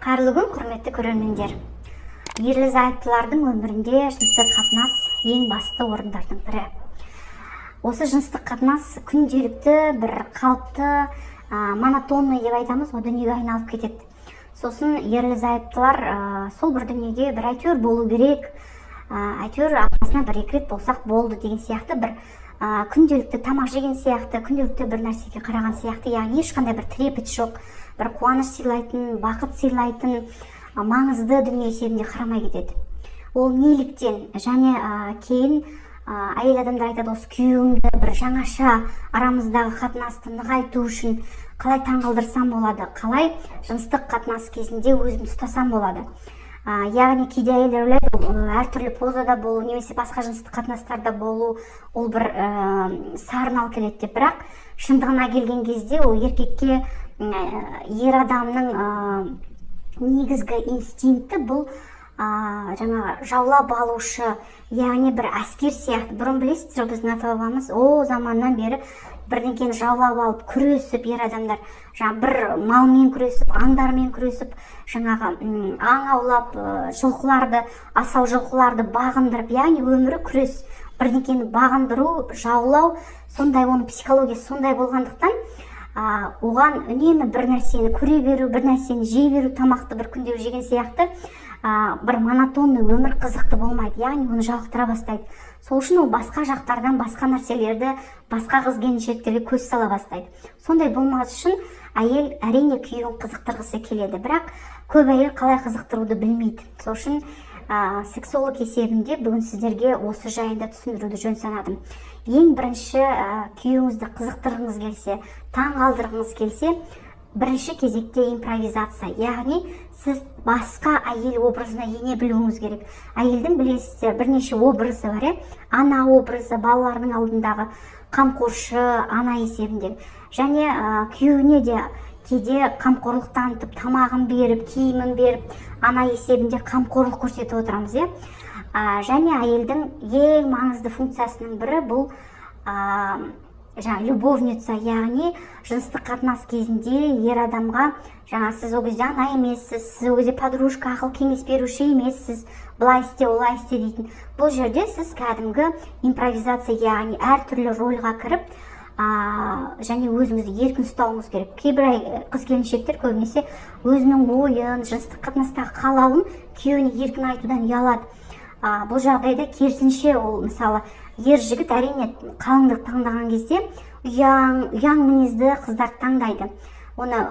Қайырлы күн, құрметті көрермендер. Ерлі зайыптылардың өмірінде жыныстық қатынас ең басты орындардың бірі. Осы жыныстық қатынас күнделікті бір қалыпты, монотонный деп айтамыз ғой, дүниеге айналып кетеді. Сосын ерлі зайыптылар сол бір дүниеге бір әйтеуір болу керек, әйтеуір аптасына бір екі рет болсақ болды деген сияқты, бір күнделікті тамақ жеген сияқты, күнделікті бір нәрсеге қараған сияқты, яғни ешқандай бір трепет жоқ, бір қуаныш сыйлайтын, бақыт сыйлайтын маңызды дүние есебінде қарамай кетеді. Ол неліктен? Және кейін әйел адамдар айтады, осы күйеуімді бір жаңаша арамыздағы қатынасты нығайту үшін қалай таңғалдырсам болады, қалай жыныстық қатынас кезінде өзімді ұстасам болады. Яғни кейде әйелдер ойлайды, ол әртүрлі позада болу немесе басқа жыныстық қатынастарда болу ол бір сарын алып келеді деп. Бірақ шындығына келген кезде ол еркекке, ер адамның негізгі инстинкті бұл жаңағы жаулап алушы, яғни бір әскер сияқты. Бұрын білесіздер, біздің ата бабамыз о заманнан бері бірдеңкені жаулап алып күресіп, ер адамдар жаңа бір малмен күресіп, аңдармен күресіп, жаңағы аң аулап, жылқыларды, асау жылқыларды бағындырып, яғни өмірі күрес, бірдеңкені бағындыру, жаулау, сондай оның психологиясы сондай болғандықтан оған үнемі бір нәрсені көре беру, бір нәрсені жей беру, тамақты бір күнде жеген сияқты, бір монотонный өмір қызықты болмайды, яғни оны жалықтыра бастайды. Сол үшін ол басқа жақтардан басқа нәрселерді, басқа қыз келіншектерге көз сала бастайды. Сондай болмас үшін әйел әрине күйеуін қызықтырғысы келеді, бірақ көп әйел қалай қызықтыруды білмейді. Сол үшін сексолог есебінде бүгін сіздерге осы жайында түсіндіруді жөн санадым. Ең бірінші, күйеуіңізді қызықтырғыңыз келсе, таң қалдырғыңыз келсе, бірінші кезекте импровизация, яғни сіз басқа әйел образына ене білуіңіз керек. Әйелдің, білесіздер, бірнеше образы бар, ана образы, балаларының алдындағы қамқоршы ана есебінде, және күйеуіне де кейде қамқорлық танытып, тамағын беріп, киімін беріп, ана есебінде қамқорлық көрсетіп отырамыз, иә. Және әйелдің ең маңызды функциясының бірі бұл жаңа любовница, яғни жыныстық қатынас кезінде ер адамға жаңа сіз ол кезде ана емессіз, сіз ол кезде подружка, ақыл кеңес беруші емессіз, былай істе, олай істе дейтін. Бұл жерде сіз кәдімгі импровизация, яғни әртүрлі рольға кіріп, және өзіңізді еркін ұстауыңыз керек. Кейбір қыз келіншектер көбінесе өзінің ойын, жыныстық қатынастағы қалауын күйеуіне еркін айтудан ұялады. Бұл жағдайда керісінше ол, мысалы, ер жігіт әрине қалыңдық таңдаған кезде ұяң мінезді қыздарды таңдайды. Оны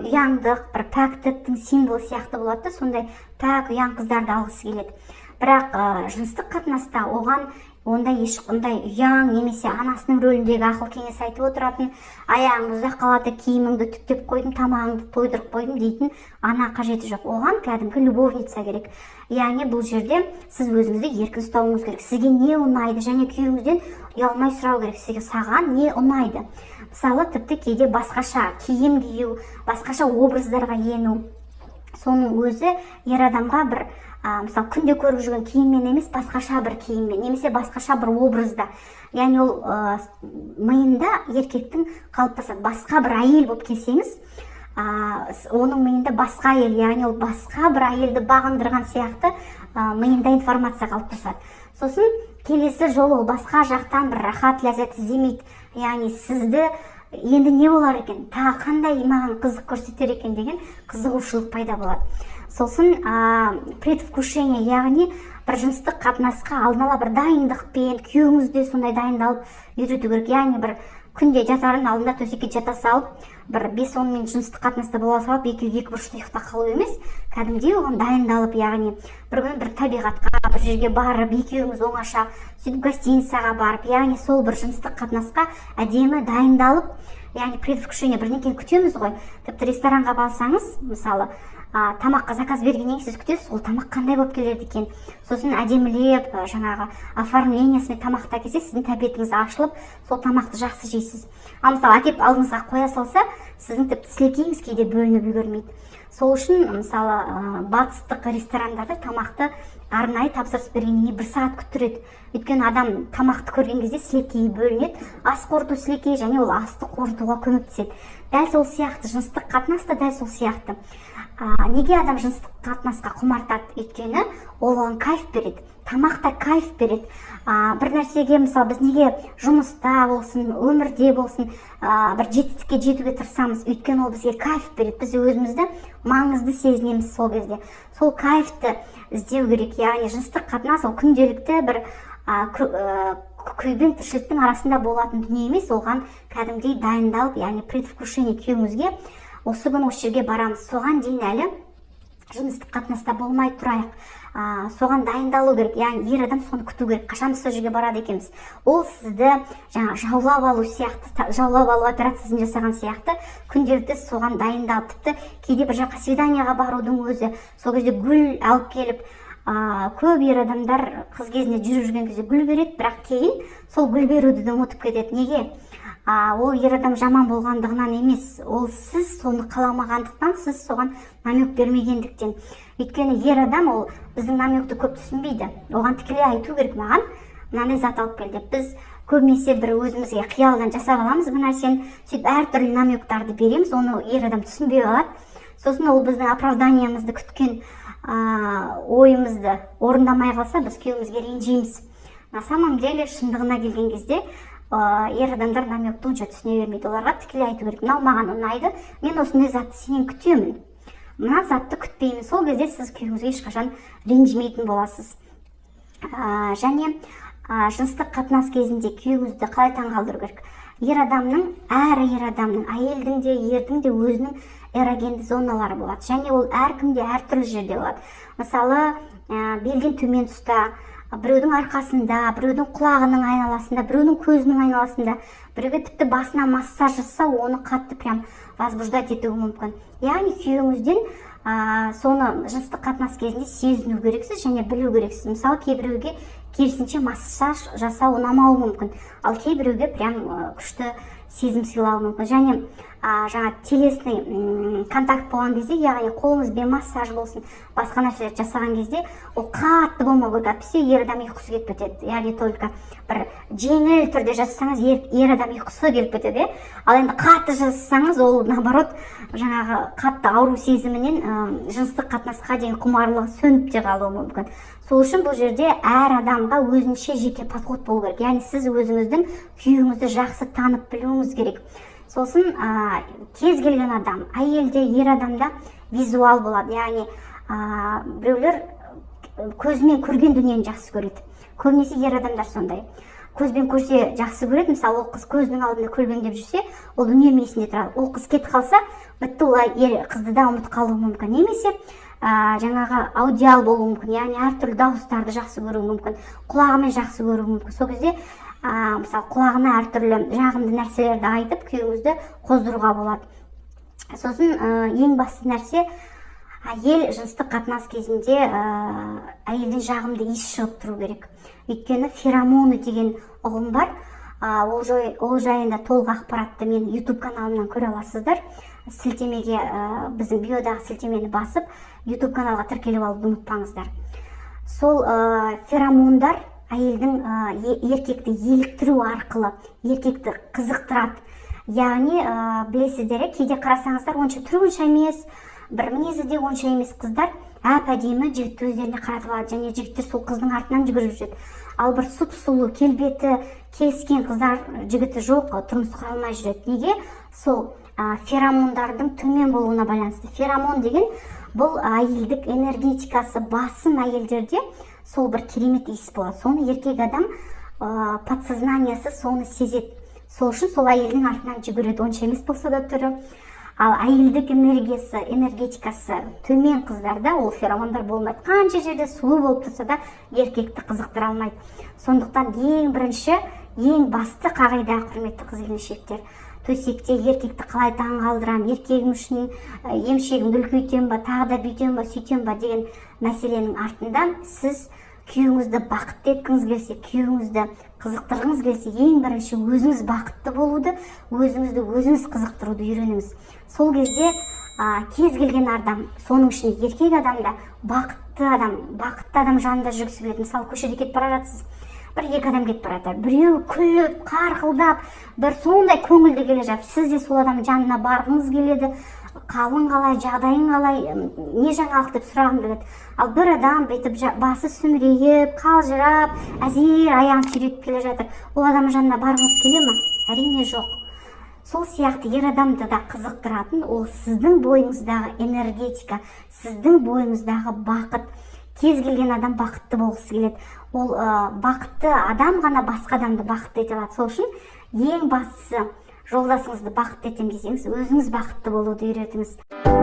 ұяңдық, бір пәктіктің символы сияқты болады, сондай пәк, ұяң қыздарды алғысы келеді. Бірақ жыныстық қатынаста оған ондай ешқандай ұяң немесе анасының рөліндегі ақыл кеңес айтып отыратын, аяғың ұзақ қалады, киіміңді түктеп қойдым, тамағыңды тойдырып қойдым дейтін ана қажеті жоқ. Оған кәдімгі любовница керек. Яғни бұл жерде сіз өзіңізді еркін ұстауыңыз керек. Сізге не ұнайды, және күйеуіңізден ұялмай сұрау керек, сізге саған не ұнайды. Мысалы, тіпті кейде басқаша киім кию, басқаша образдарға ену, соның өзі ер адамға бір мысалы, күнде көріп жүрген киіммен емес, басқаша бір киіммен немесе басқаша бір образда, яғни ол миында еркектің қалыптасады. Басқа бір әйел болып келсеңіз, оның миында басқа әйел, яғни ол басқа бір әйелді бағындырған сияқты миында информация қалыптасады. Сосын келесі жолы ол басқа жақтан бір рахат, ләззат іздемейді, яғни сізді енді не болар екен, тағы қандай маған қызық көрсетер екен деген қызығушылық пайда болады. Сосын предвкушение, яғни бір жыныстық қатынасқа алдын ала бір дайындықпен, күйеуіңіз де сондай дайындалып үйрету керек. Яғни бір күнде жатардың алдында төсекке жата салып, бір 5-10 минут жыныстық қатынаста бола салып, екеуі екі бұрышта ұйықтап қалу емес, кәдімгідей оған дайындалып, яғни бір күні бір табиғатқа, бір жерге барып, екеуіңіз оңаша, сөйтіп гостиницаға барып, яғни сол бір жыныстық қатынасқа әдемі дайындалып, яғни предвкушение, бірдеңкені күтеміз ғой. Тіпті ресторанға барсаңыз, мысалы, тамаққа заказ бергеннен кейін сіз күтесіз, ол тамақ қандай болып келеді екен. Сосын әдемілеп, жаңағы оформлениесімен тамақты әкелсе, сіздің тәбетіңіз ашылып, сол тамақты жақсы жейсіз. Ал мысалы, әкеп алдыңызға қоя салса, сіздің тіпті сілекейіңіз кейде бөлініп үлгермейді. Сол үшін, мысалы, батыстық ресторандарда тамақты арнайы тапсырыс бергеннен кейін бір сағат күттіреді. Өйткені адам тамақты көрген кезде сілекейі бөлінеді, ас қорыту сілекейі, және ол асты қорытуға көмектеседі. Дәл сол сияқты жыныстық қатынас та дәл сол сияқты. Неге адам жыныстық қатынасқа құмартады? Өйткені ол оған кайф береді, тамақ та кайф береді. Бір нәрсеге, мысалы, біз неге жұмыста болсын, өмірде болсын, бір жетістікке жетуге тырысамыз? Өйткені ол бізге кайф береді, біз өзімізді маңызды сезінеміз сол кезде. Сол кайфты іздеу керек. Яғни жыныстық қатынас ол күнделікті бір күйбең тіршіліктің арасында болатын дүние емес, оған кәдімгідей дайындалып, яғни предвкушение, күйеуіңізге осы күні осы жерге барамыз, соған дейін әлі жыныстық қатынаста болмай тұрайық, соған дайындалу керек. Яғни ер адам соны күту керек, қашан біз сол жерге барады екенбіз. Ол сізді жаңа жаулап алу сияқты, жаулап алу операциясын жасаған сияқты, күнделікті соған дайындалып, тіпті кейде бір жаққа свиданияға барудың өзі, сол кезде гүл алып келіп, көп ер адамдар қыз кезінде жүріп жүрген кезде гүл береді, бірақ кейін сол гүл беруді де ұмытып кетеді. Неге? Ол ер адам жаман болғандығынан емес, ол сіз соны қаламағандықтан, сіз соған намек бермегендіктен. Өйткені ер адам ол біздің намекті көп түсінбейді, оған тікелей айту керек, маған мынандай зат алып кел деп. Біз көбінесе бір өзімізге қиялдан жасап аламыз бір нәрсені, сөйтіп әртүрлі намектарды береміз, оны ер адам түсінбей қалады. Сосын ол біздің оправданиямызды күткен, ойымызды орындамай қалса, біз күйеуімізге ренжиміз. На самом деле, шындығына келген кезде, ер адамдар намекті онша түсіне бермейді, оларға тікелей айту керек: мынау маған ұнайды, мен осындай затты сенен күтемін, мына затты күтпеймін. Сол кезде сіз күйеуіңізге ешқашан ренжімейтін боласыз. Және жыныстық қатынас кезінде күйеуіңізді қалай таңғалдыру керек? Ер адамның, әр ер адамның, әйелдің де, ердің де өзінің эрогенді зоналары болады, және ол әркімде әртүрлі жерде болады. Мысалы, белден төмен тұста, біреудің арқасында, біреудің құлағының айналасында, біреудің көзінің айналасында, біреуге тіпті басына массаж жасаса, оны қатты прям возбуждать етуі мүмкін. Яғни күйеуіңізден соны жыныстық қатынас кезінде сезіну керексіз және білу керексіз. Мысалы, кейбіреуге керісінше массаж жасау ұнамауы мүмкін, ал кейбіреуге прям күшті сезім сыйлауы мүмкін. Және жаңа телесный контакт болған кезде, яғни қолыңызбен массаж болсын, басқа нәрселер жасаған кезде, ол қатты болмау керек, әйтпесе ер адам ұйқысы келіп кетеді. Яғни только бір жеңіл түрде жасасаңыз, ер адам ұйқысы келіп кетеді, ал енді қатты жасасаңыз, ол наоборот жаңағы қатты ауру сезімінен жыныстық қатынасқа деген құмарлығы сөніп те қалуы мүмкін. Сол үшін бұл жерде әр адамға өзінше жеке подход болу керек, яғни сіз өзіңіздің күйеуіңізді жақсы танып білуіңіз керек. Сосын кез келген адам, әйел де, ер адам да визуал болады, яғни біреулер көзімен көрген дүниені жақсы көреді, көбінесе ер адамдар сондай, көзбен көрсе жақсы көреді. Мысалы, ол қыз көзінің алдында көлбеңдеп жүрсе, ол үнемі есінде тұрады, ол қыз кетіп қалса, бітті, ол ер қызды да ұмытып қалуы мүмкін. Немесе жаңағы аудиал болуы мүмкін, яғни әртүрлі дауыстарды жақсы көруі мүмкін, құлағымен жақсы көруі мүмкін. Сол кезде мысалы, құлағына әртүрлі жағымды нәрселерді айтып, күйеуіңізді қоздыруға болады. Сосын ең басты нәрсе, әйел жыныстық қатынас кезінде әйелден жағымды иіс шығып тұру керек. Өйткені феромоны деген ұғым бар. Ол жайында толық ақпаратты мен YouTube каналымнан көре аласыздар. Сілтемеге, біздің биодағы сілтемені басып, YouTube каналға тіркеліп алуды ұмытпаңыздар. Сол феромондар әйелдің еркекті еліктіру арқылы еркекті қызықтырады. Яғни білесіздер, кейде қарасаңыздар, онша түрі онша емес, бір мінезі де онша емес қыздар әп әдемі жігітті өздеріне қаратып алады, және жігіттер сол қыздың артынан жүгіріп жүреді. Ал бір сұп-сұлу, келбеті келіскен қыздар жігіті жоқ, тұрмыс құра алмай жүреді. Неге? Сол феромондардың төмен болуына байланысты. Феромон деген бұл әйелдік энергетикасы басым әйелдерде сол бір керемет иіс болады. Соны еркек адам подсознаниясы соны сезеді. Сол үшін сол әйелдің артынан жүгіреді, онша емес болса да түрі. Ал әйелдік энергиясы, энергетикасы төмен қыздарда ол феромондар болмайды. Қанша жерде сұлу болып тұрса да, еркекті қызықтыра алмайды. Сондықтан ең бірінші, ең басты қағида, құрметті қыз келіншектер, төсекте еркекті қалай таңғалдырамын, еркегім үшін емшегімді үлкейтемін ба, тағы да бүйтемін ба, сөйтемін ба деген мәселенің артында сіз күйеуіңізді бақытты еткіңіз келсе, күйеуіңізді қызықтырғыңыз келсе, ең бірінші өзіңіз бақытты болуды, өзіңізді өзіңіз қызықтыруды үйреніңіз. Сол кезде кез келген адам, соның ішінде еркек адам да бақытты адам жанында жүргісі келеді. Мысалы, көшеде кетіп бара жатсыз, бір екі адам кетіп бара жатыр, біреу күліп, қарқылдап, бір сондай көңілді келе жатыр, сіз де сол адамның жанына барғыңыз келеді, Қалың қалай, жағдайың қалай, не жаңалық деп сұрағың келеді. Ал бір адам бүйтіп басы сүмірейіп, қалжырап, әзер аяғын сүйретіп келе жатыр, ол адамның жанына барғыңыз келе ма? Әрине, жоқ. Сол сияқты ер адамды да қызықтыратын ол сіздің бойыңыздағы энергетика, сіздің бойыңыздағы бақыт. Кез келген адам бақытты болғысы келеді. Ол бақытты адам ғана басқа адамды бақытты ете алады. Сол үшін ең бастысы, жолдасыңызды бақытты етемін десеңіз, өзіңіз бақытты болуды үйретіңіз.